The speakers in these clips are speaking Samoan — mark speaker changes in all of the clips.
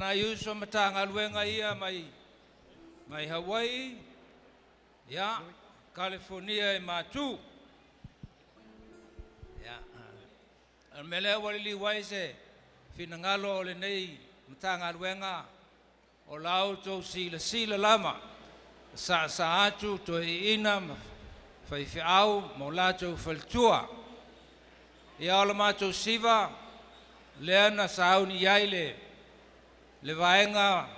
Speaker 1: nai uso Matagaluega ia mai mai Hawaii, ia, California e matu. Ia, o le mea lea ua liliu ai se finagalo o lenei Matagaluega o la outou silasila lava, saasaa atu toeaiina ma faifeau ma o latou faletua. Ia o le matou siva lea na sauni i ai le vaega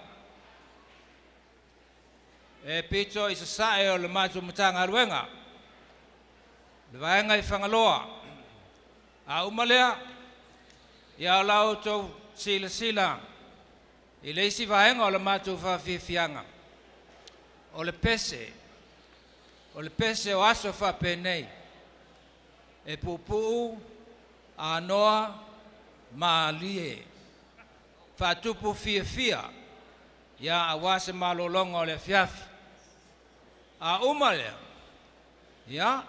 Speaker 1: e pito i sasae o le matou Matagaluega, le vaega i Fagaloa. A uma lea, ia o la outou silasila i le isi vaega o le matou faafiafiaga, o le pese, o le pese o aso faapenei, e puupuu, anoa, malie, faatupu fiafia, ia aua se malologa o le afiafi. A uma lea, ia,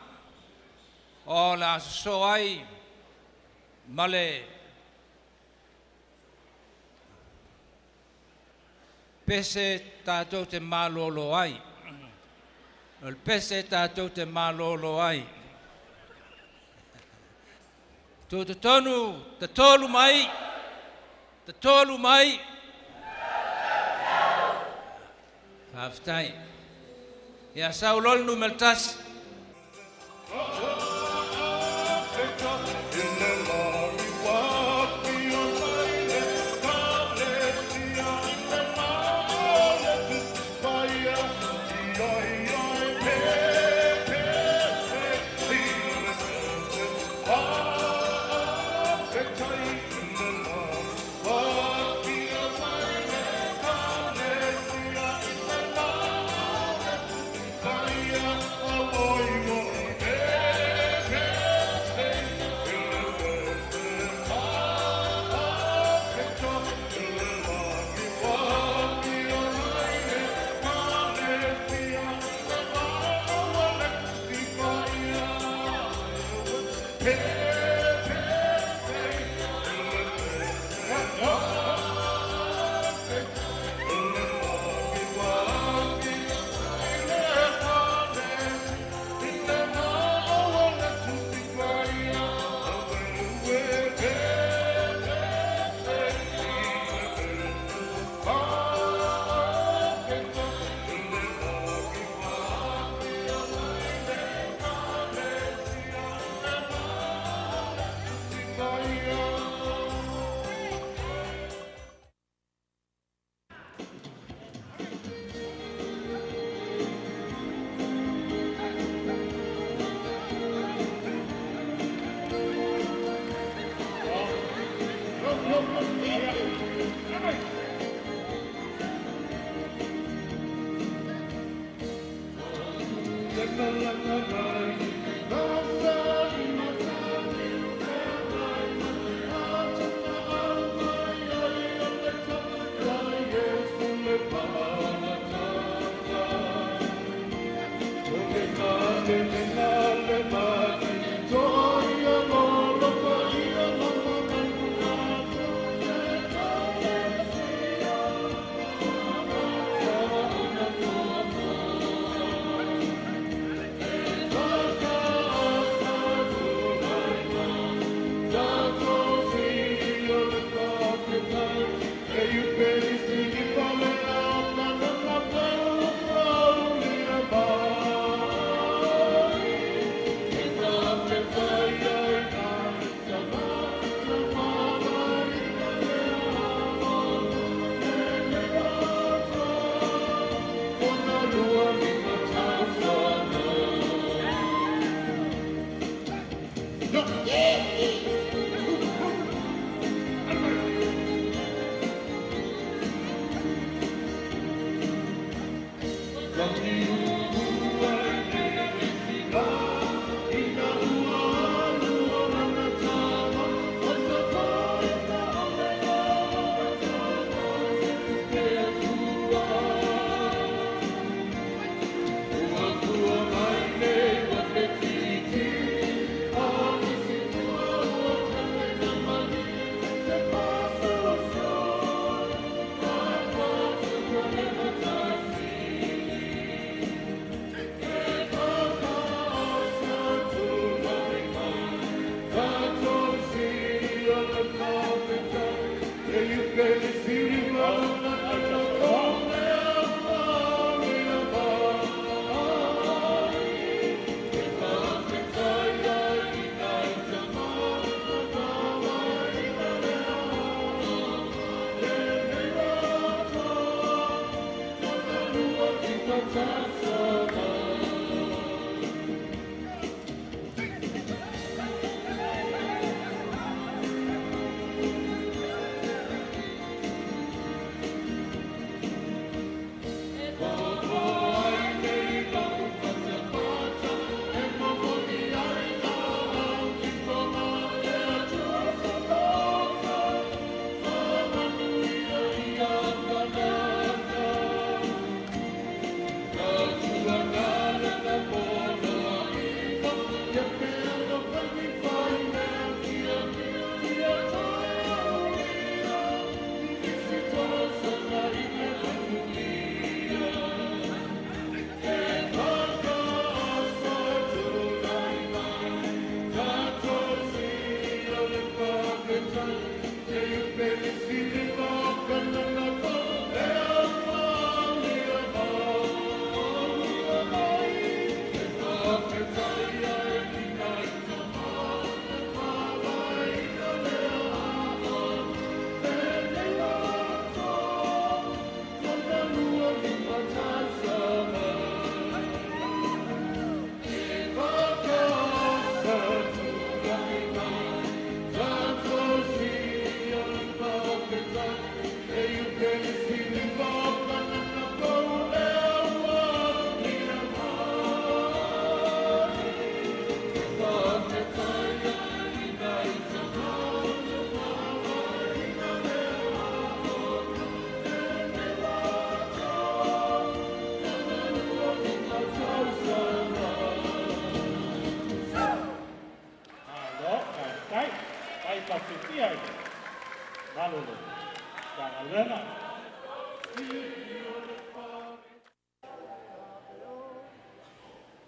Speaker 1: o le a sosoo ai ma le pese tatou te malolo ai. O le pese tatou te malolo ai. Tutotonu, tatolu mai, tatolu mai. Faafetai. Ia sau loa le numera 1.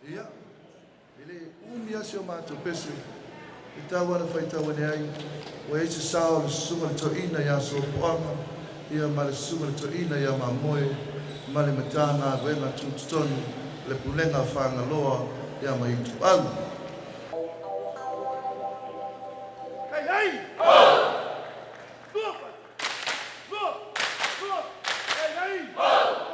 Speaker 2: Ia, e le umi lava si o matou pese e tau ala faitau ane ai, ua i ai se sao o le susuga i le toeaina ia Sopoaga, ia ma le susuga i le toeaina ia Mamoe, ma le Matagaluega Tutotonu le Pulega a Fagaloa ia ma Ituau.
Speaker 3: Hey, hey! Ho! Lua! Lua! Lua! Hey, hey! Ho!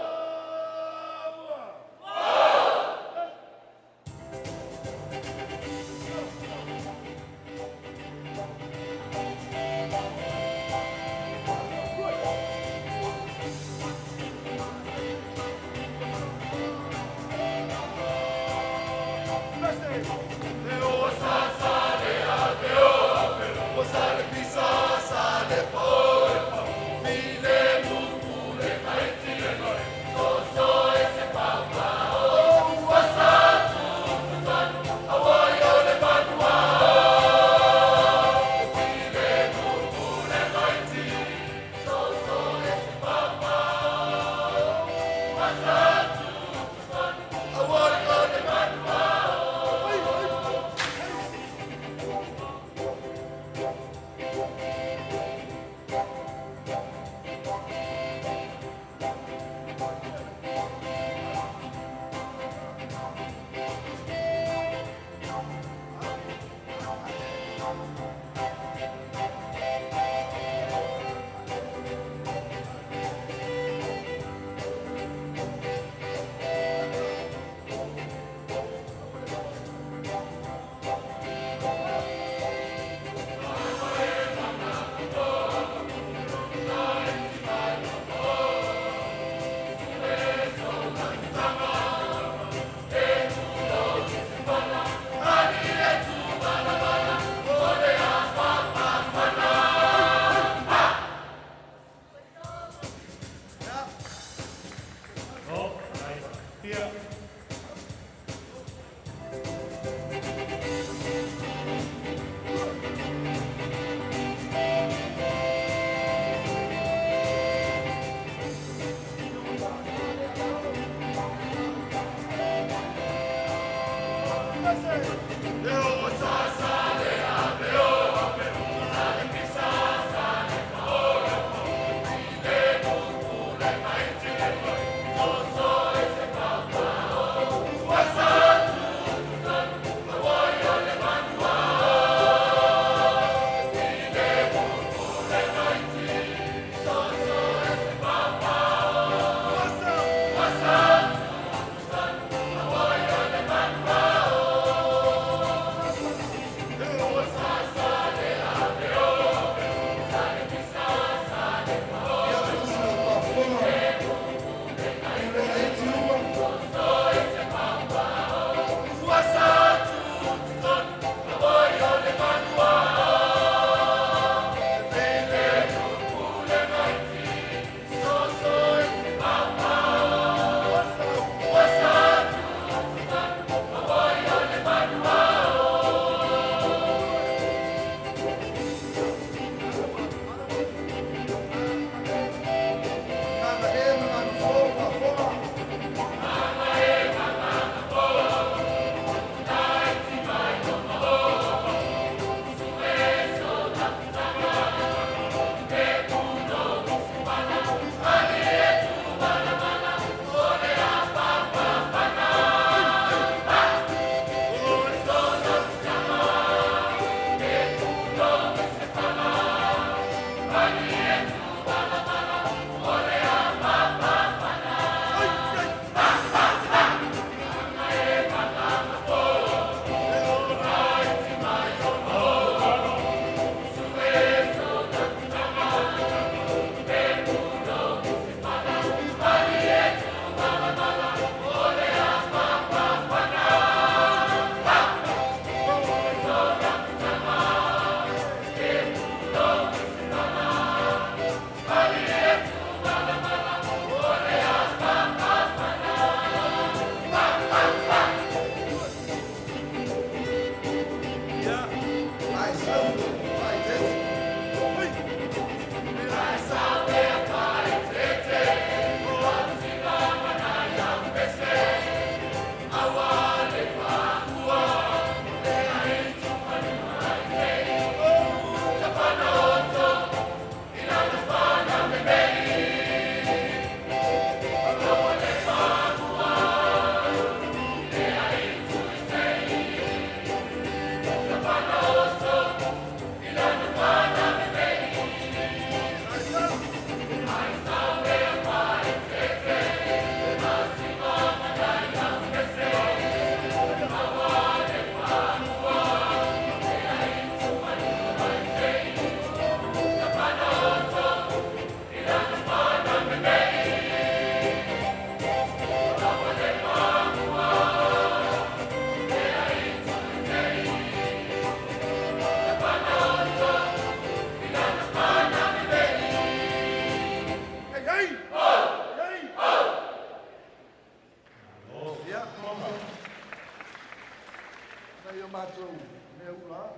Speaker 2: o matou mea ula,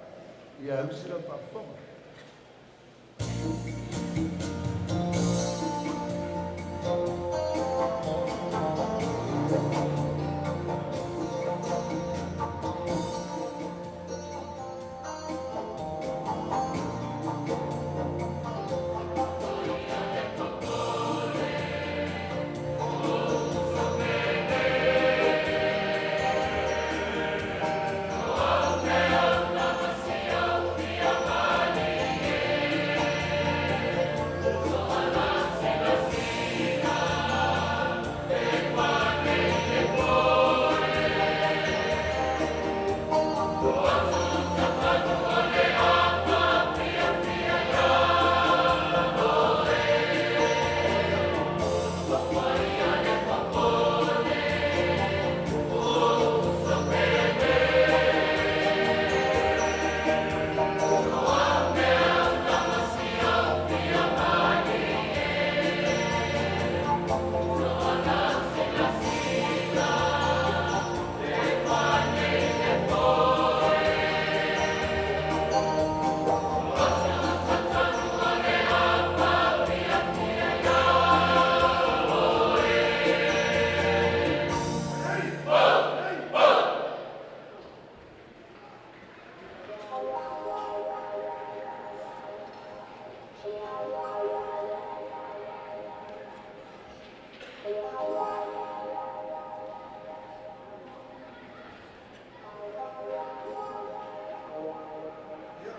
Speaker 2: ia usi lau faafofoga. Ia,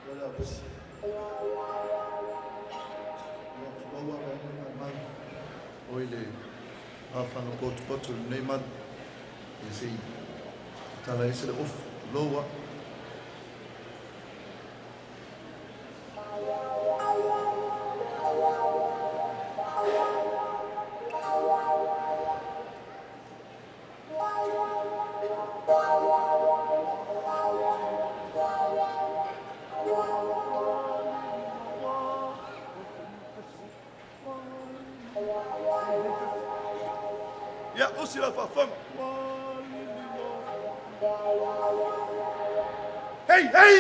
Speaker 2: o le a pasi. Ia, tuloua vaega ma le malu o i le afaga potopoto i lenei malu. Ia se i tatala ese le ofu, tuloua.
Speaker 3: Ia, usi lau faafofoga. Hey, hey!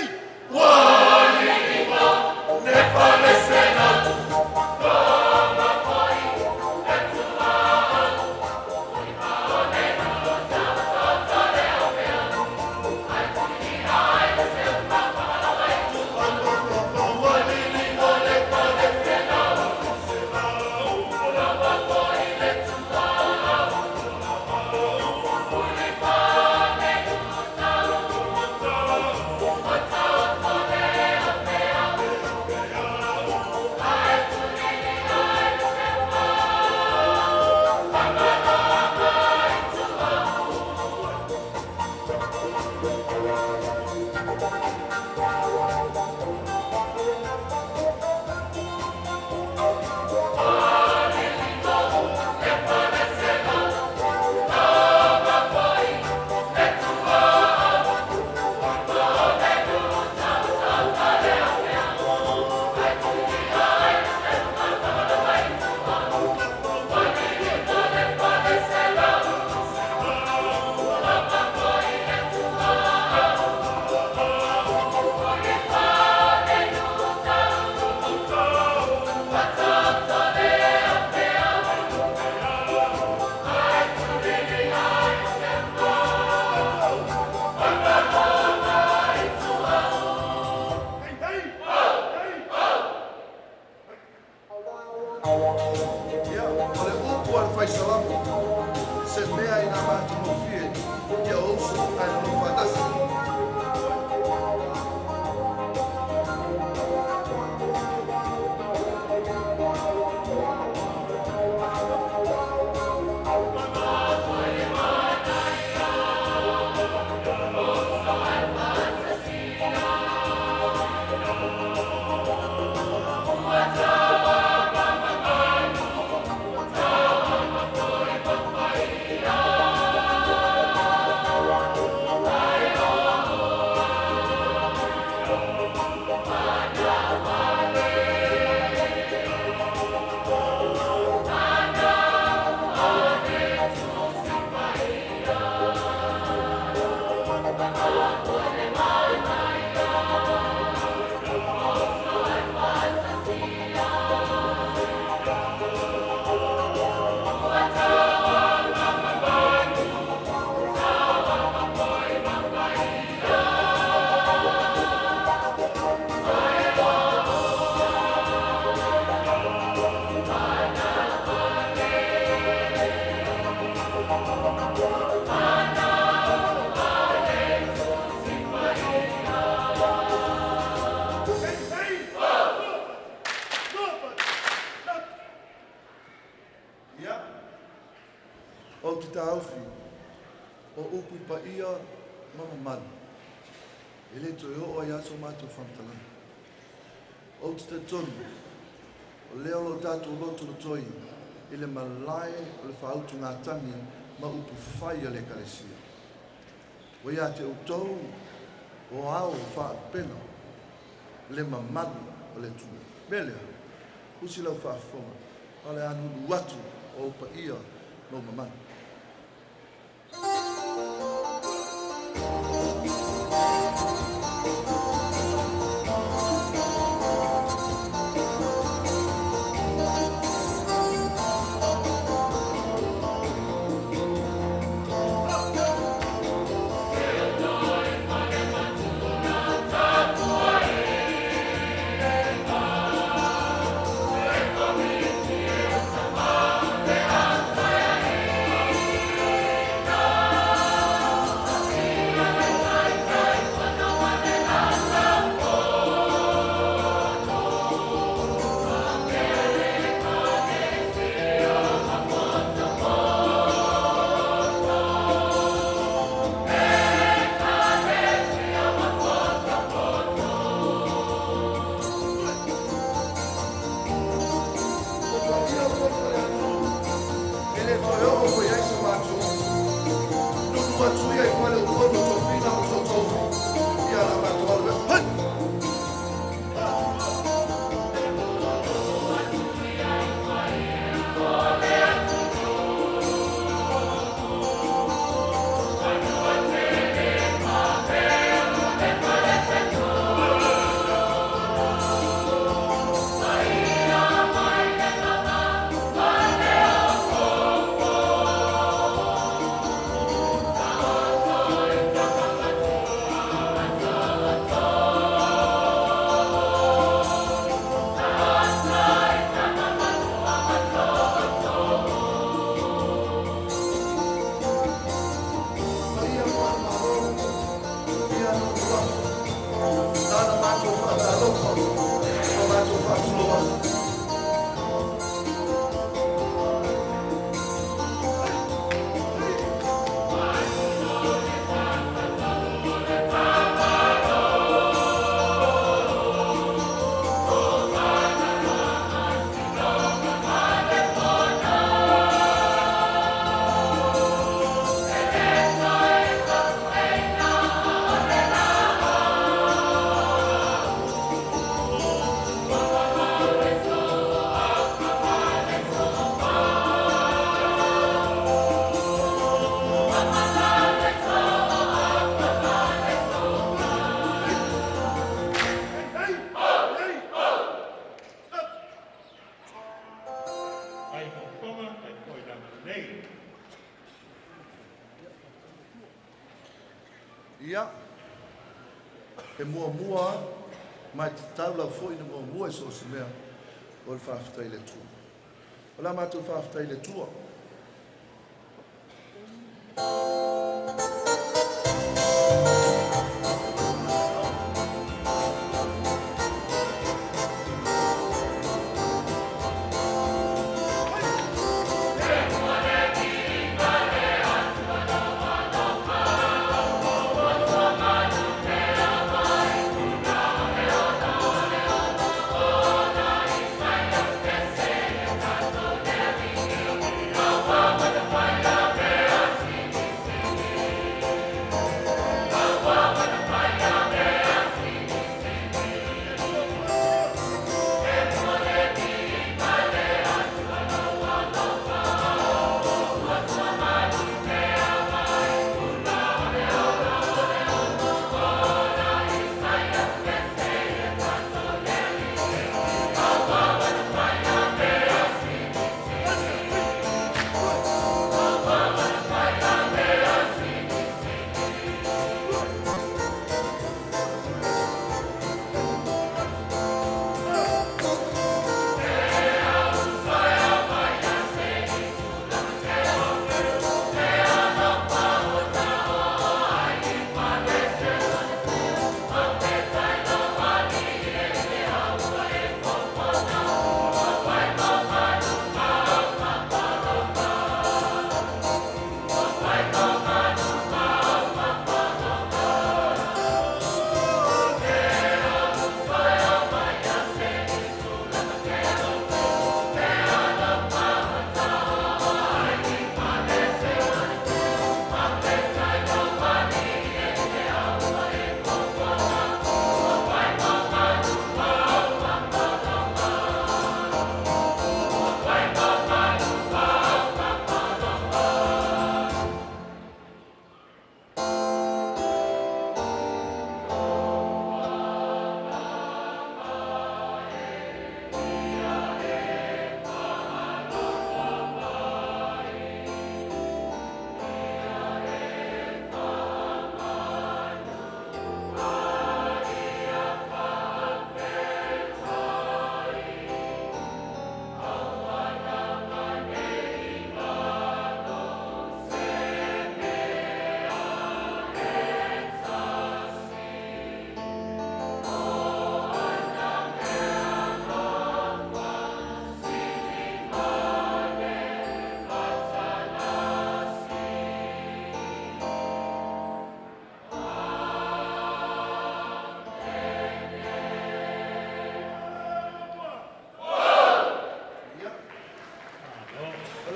Speaker 3: Hey, hey!
Speaker 2: Ia, o le upu a le faisalamo, se mea ina matagofie, ia o uso ae nonofo faatasi.
Speaker 3: Hey,
Speaker 2: Ou te taofi o upu paia ma mamalu e le toe oo ai lava so matou faamatalaga. Ou te talitonu o lea o lo o tatou lotolotoi i le malae o le faautugatagi ma upu fai a le Ekalesia. Ua ia te outou o ao o faalupega le mamalu o le atunuu. O le mea lea, usi lau faafofoga, o le a lulu atu o ou paia ma ou mamalu. O paia foi o le atunuu, e le toe oo foi i ai so matou. Lulu atu ia i fale o tonu tofiga ma totogi. Ia la matou alu e. Hai! Paia ma le Malo, ia lulu atu. Na matou faatalofa, ma matou faatulou atu.
Speaker 3: Hey! Hey!
Speaker 4: Ai fofoga, ai foi lama lelei.
Speaker 2: Ia, e muamua ma e tatau lava foi na muamua i so o se mea o le faafetai i le Atua. O la matou faafetai i le Atua.
Speaker 5: Thank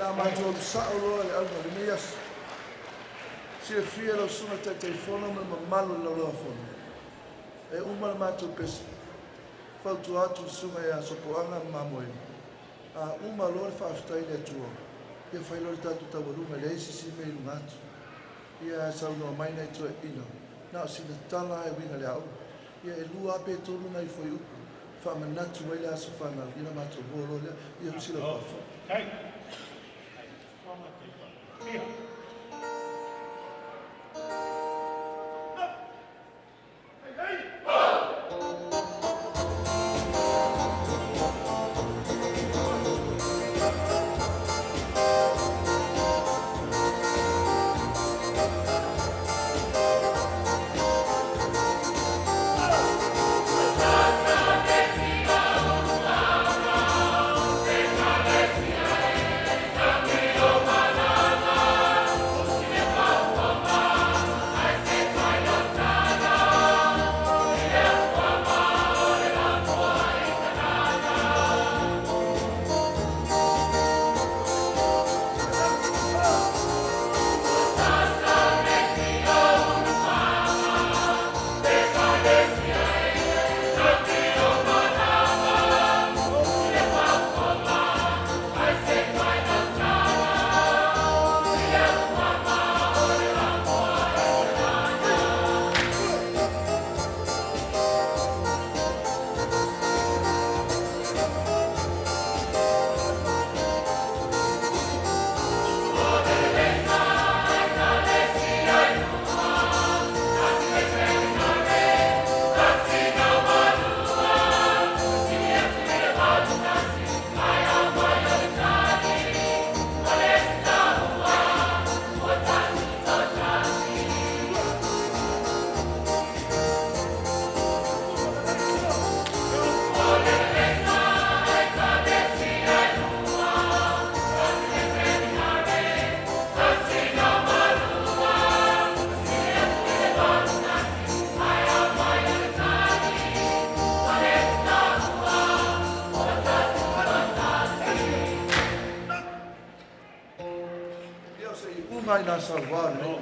Speaker 2: le a matou alu sao loa i le auga o lenei aso. Silafia e lau Susuga i le Taitaifono ma le mamalu o le Laulau-a-Fono, e uma le matou pese, fautua atu i le Susuga ia Sopoaga ma Mamoe, a uma loa le faafetai i le Atua, ia fai loa le tatou taualuga, e leai se isi mea i luga atu. Ia ae saunoa mai nai toeaiina, na o sina tala lava e uiga i le aoga. Ia e 2 pe 3 nai fuaiupu e faamanatu ai le aso fanau, ia ona matou o loa lea. Ia usi lau faafofoga. Ia o se iuga ina sauā lenei.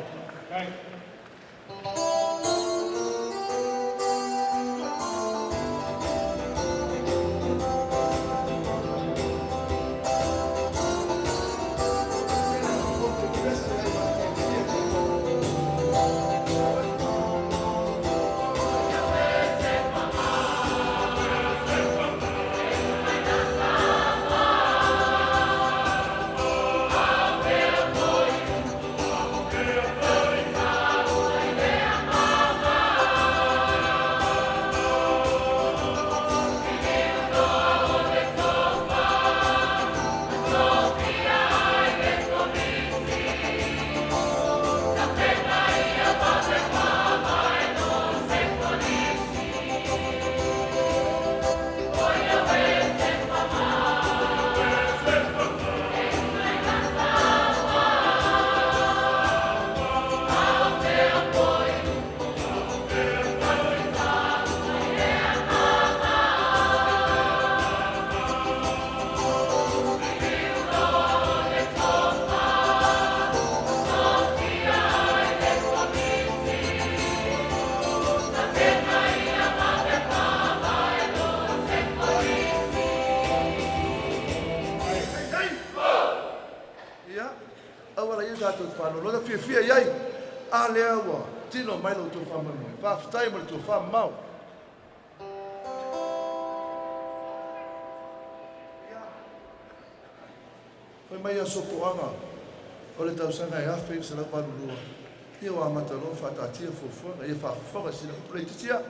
Speaker 2: Ia, auala ia tatou te faaloloa, fiafia i ai. A lea ua tino mai lo outou faamoemoe. Faafetai mo le tofa mamao. Fai mai ia Sopoaga o le tausaga e 1982, ia ua amata loa ona faataatia fuafuaga, ia faafofoga sina upu laitiiti ia.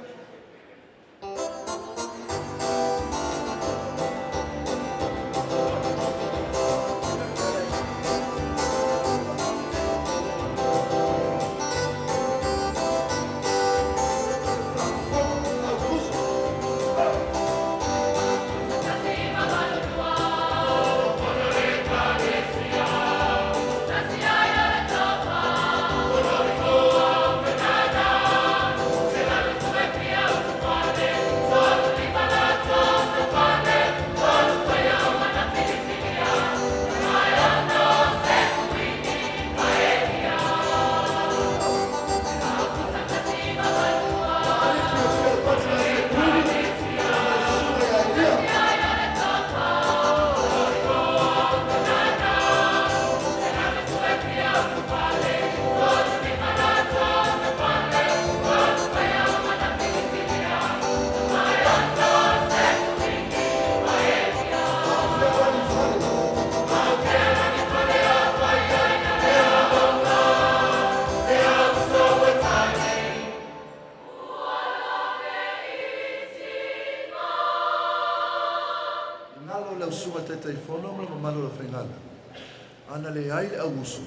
Speaker 2: leai le au uso,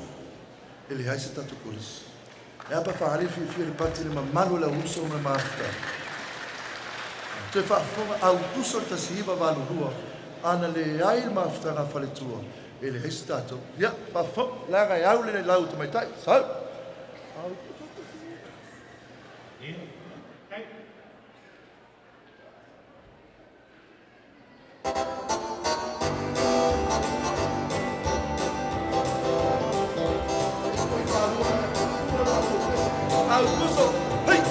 Speaker 2: e leai se tatou kolisi. E a pe a faaali le fiafia i le pati i le mamalu o le au uso ma le mafutaga. Toe faafofoga, Aukuso 1982, a na leai le mafutaga a faletua, e leai se tatou. Ia, faafofoga, leaga e au le lau tamaitai, sau. Aukuso
Speaker 4: Ia, hey.
Speaker 3: Aukuso, hei!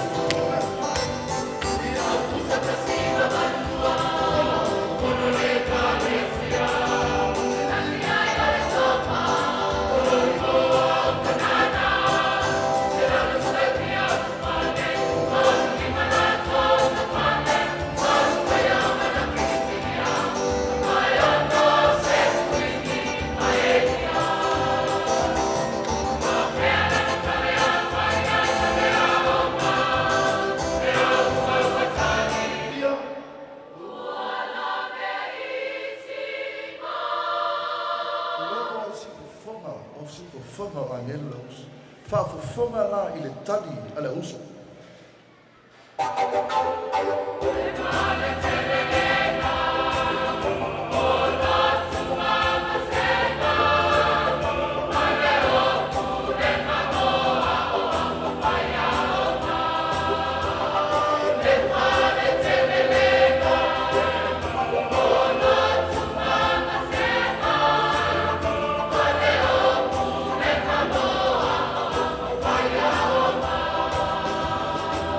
Speaker 3: Ia.
Speaker 2: Loo ai sifofoga o sifofoga o agelu le uso. Faafofoga la i le tali a le uso.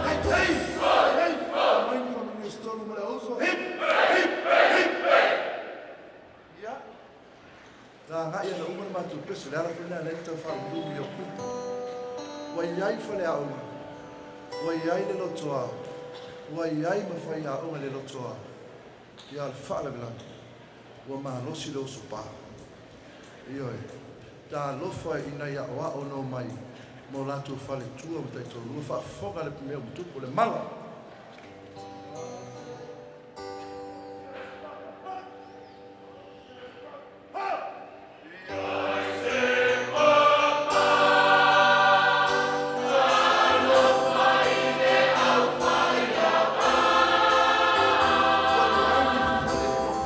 Speaker 3: Hei, hei! Hei!
Speaker 2: Mai ni faamanuia se tolu ma le uso.
Speaker 3: Hip! Hip! Hip!
Speaker 2: Ia. La agai ana uma le matou pese, le ala foi lena e leai ni tau faalulumu i Okupu. Ua i ai faleaoga, ua i ai le lotoa, ua i ai ma faiaoga i le lotoa. Ia, o le faalavelave, ua malosi le uso pa. Ioe. Talofa i nai aoao na omai ma o latou faletua ma taitoalua, faafofoga le mea ua tupu, o le mala.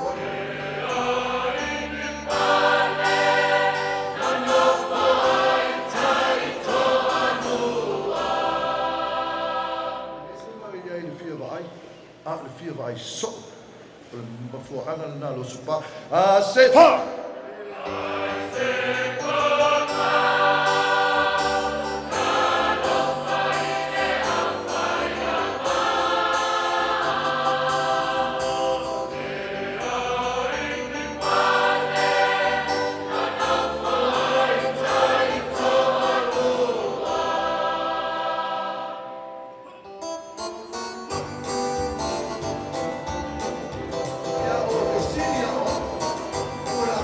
Speaker 2: Ua leai ni fale e nofo ai. E le se mea i ai le fia vaai, a o le fia vaai soo. O le mafuaaga lena o le oso pa. A se fa! Ia, o fesili a o, o le a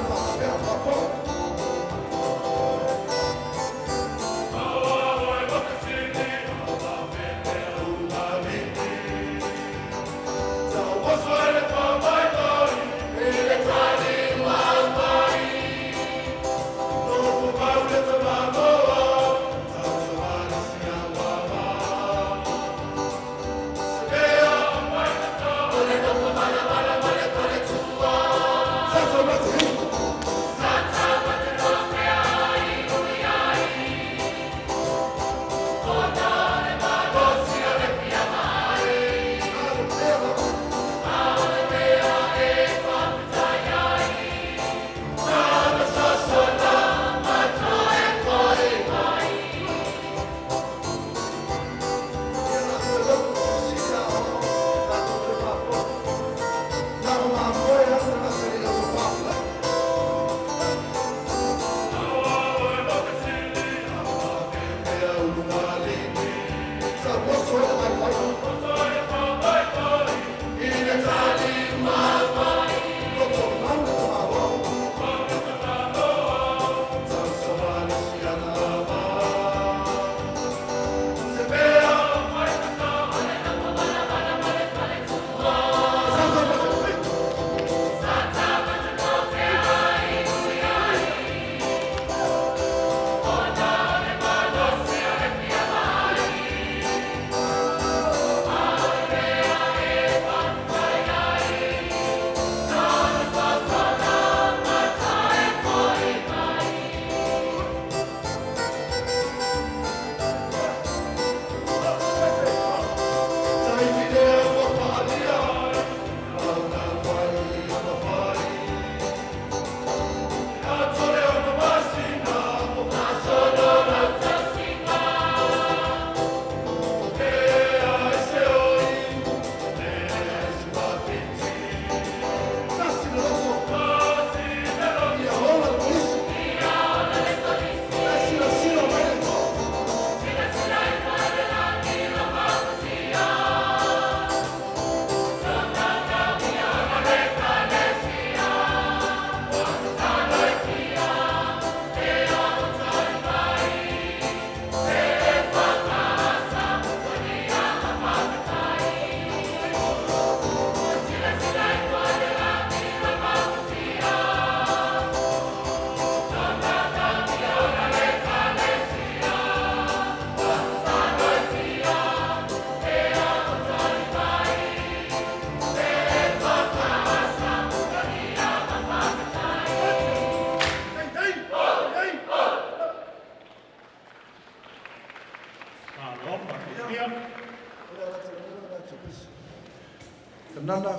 Speaker 2: Kanana,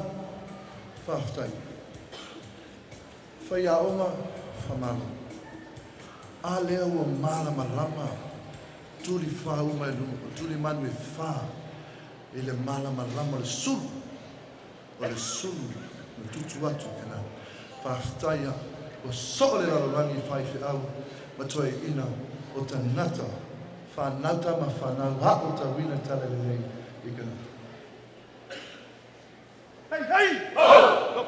Speaker 2: faafetai. Faiaoga, faamalo. A lea ua malamalama tuli fa uma i luga o tuli manu e fa i le malamalama o le sulu, o le sulu na tutu atu i Kanana. Faafetai ua soo le lalolagi i faifeau ma toeaiina o tagata fanau tama fanau aotauina talalelei i Kanana.
Speaker 3: Hei, hei! Ho!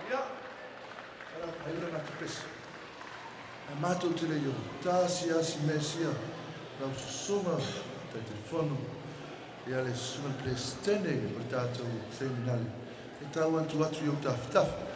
Speaker 2: Ia, ala faaiu le matou pese. Ae matou te le i tasi asi Mesia lau susuga Taitaifono ia le susuga i le Peresetene o le tatou Seminale e tau atu atu i ou tafatafa.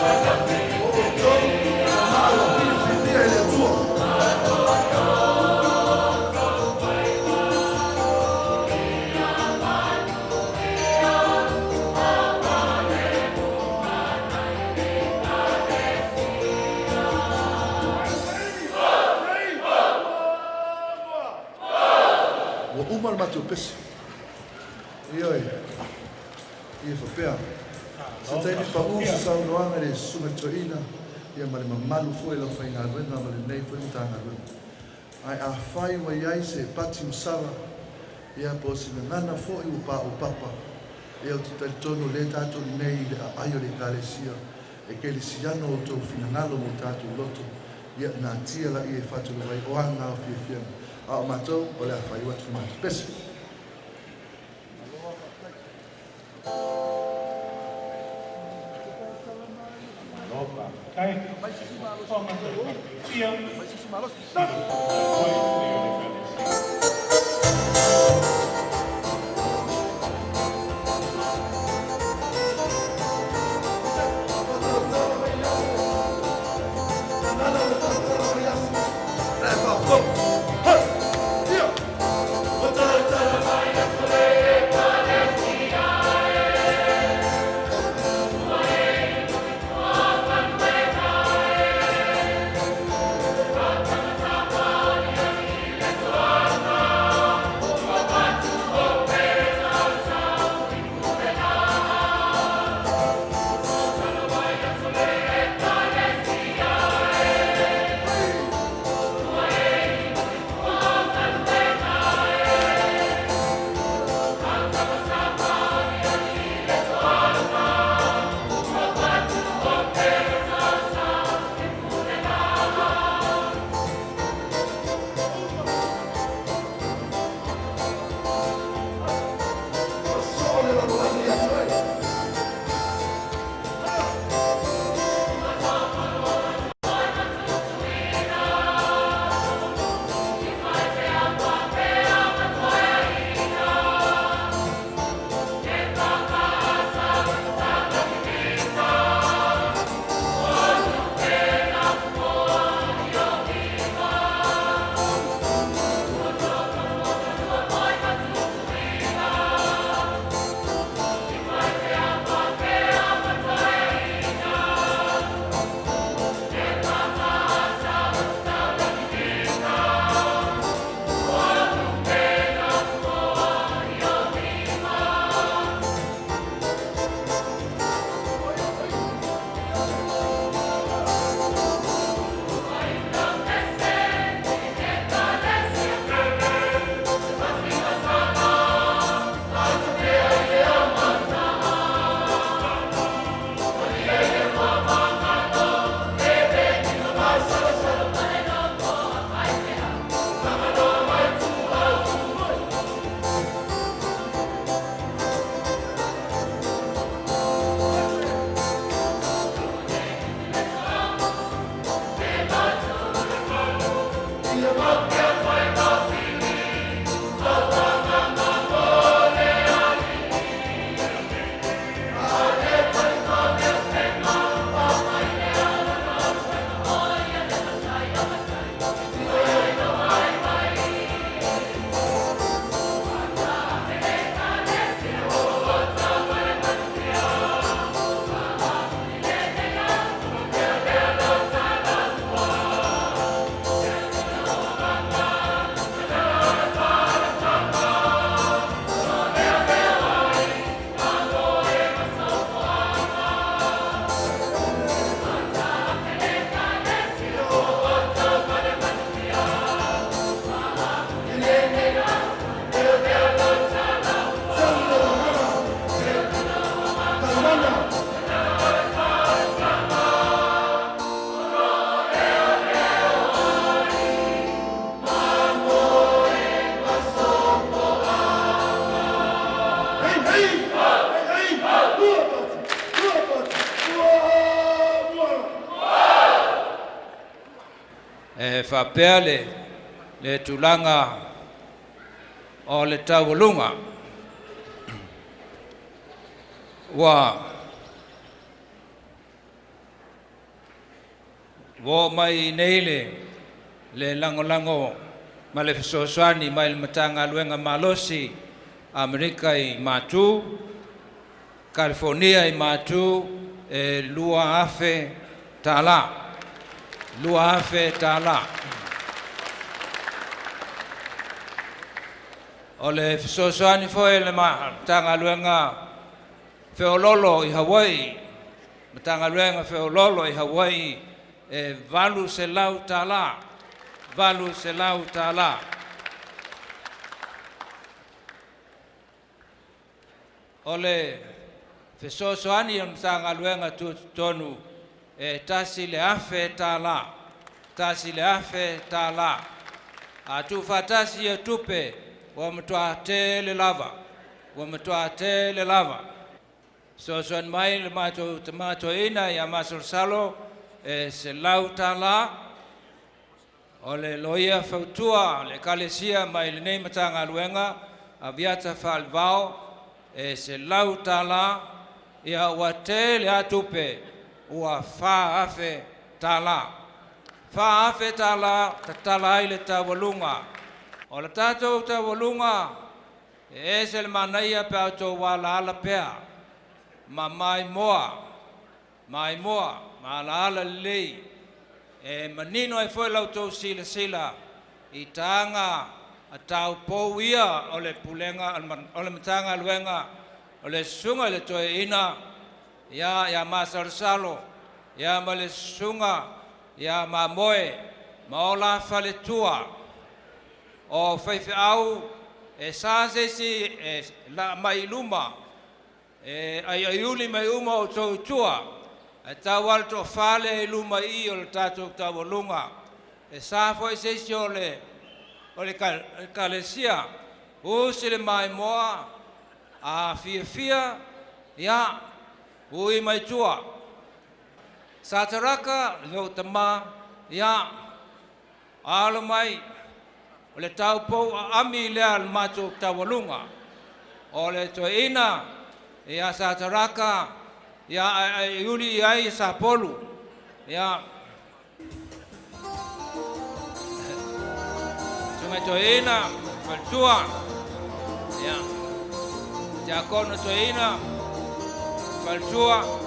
Speaker 2: O outou maa ua filifilia e le Atua. Ua uma le matou pese. Ioe. Ia faapea. Se taimi paʻu se saunoaga i le susuga i le toeaina, ia ma le mamalu foi o le aufaigaluega ma lenei foi Matagaluega. Ae afai ua i ai se pati ua sala, ia po o se gagana foi ua paopapa, ia ou te talitonu o lea tatou i inei i le aai o le Ekalesia, e kerisiano outou finagalo ma o tatou loto, ia natia laia e faatulou ai o a na o fiafiaga, a o matou o le a faaiu atu le matou pese.
Speaker 4: Malo faafetai. Fofoga Taitai Fia, sili foi o le Ekalesia.
Speaker 1: E faapea le le tulaga o le taualuga ua. Ua oo mai iinei le le lagolago ma le fesoasoani mai le Matagaluega malosi Amerika i Matu, Kalifonia i Matu, e $2,000 tala. $2,000 tala. O le fesoasoani foi a le Matagaluega Feoloolo i Hawaii, Matagaluega Feoloolo i Hawaii, e $800 tala. $800 tala. O le fesoasoani a le Matagaluega Tutotonu e $1,000 tala. $1,000 tala. A tuufaatasi ia tupe, ua matua tele lava, ua matua tele lava. Fesoasoani mai le matou tama toeaina ia Masalosalo e $100 tala. O le loia fautua a le Ekalesia mai lenei Matagaluega, Aviata Faalevao, e $100 tala. Ia ua tele lava tupe, ua $4,000 tala. $4,000 tala tatala ai le taualuga. O le tatou taualuga, e ese le manaia pe a outou alaala pea ma maimoa, maimoa ma alaala lelei, e manino ai foi la outou silasila i taga a taupou ia o le Pulega o le Matagaluega o le Susuga i le Toeaina ia Masalosalo ma le Susuga ia Mamoe ma o la faletua. O faifeau e sa se isi e laa mai i luma e aiaiuli mai uma outou i tua, ae tau lava le toafa lea i luma i i o le tatou taualuga. E sa foi se isi o le Ekalesia, usi le maimoa, a fiafia, ia, ui mai tua. Sataraka, lou tama, ia, alo mai, o le taupou aami lea a le matou taualuga. O le toeaina ia Sataraka, ia aiaiuli i ai Sapolu. Ia, Susuga Toeaina, faletua, ia, Tiakono Toeaina, faletua.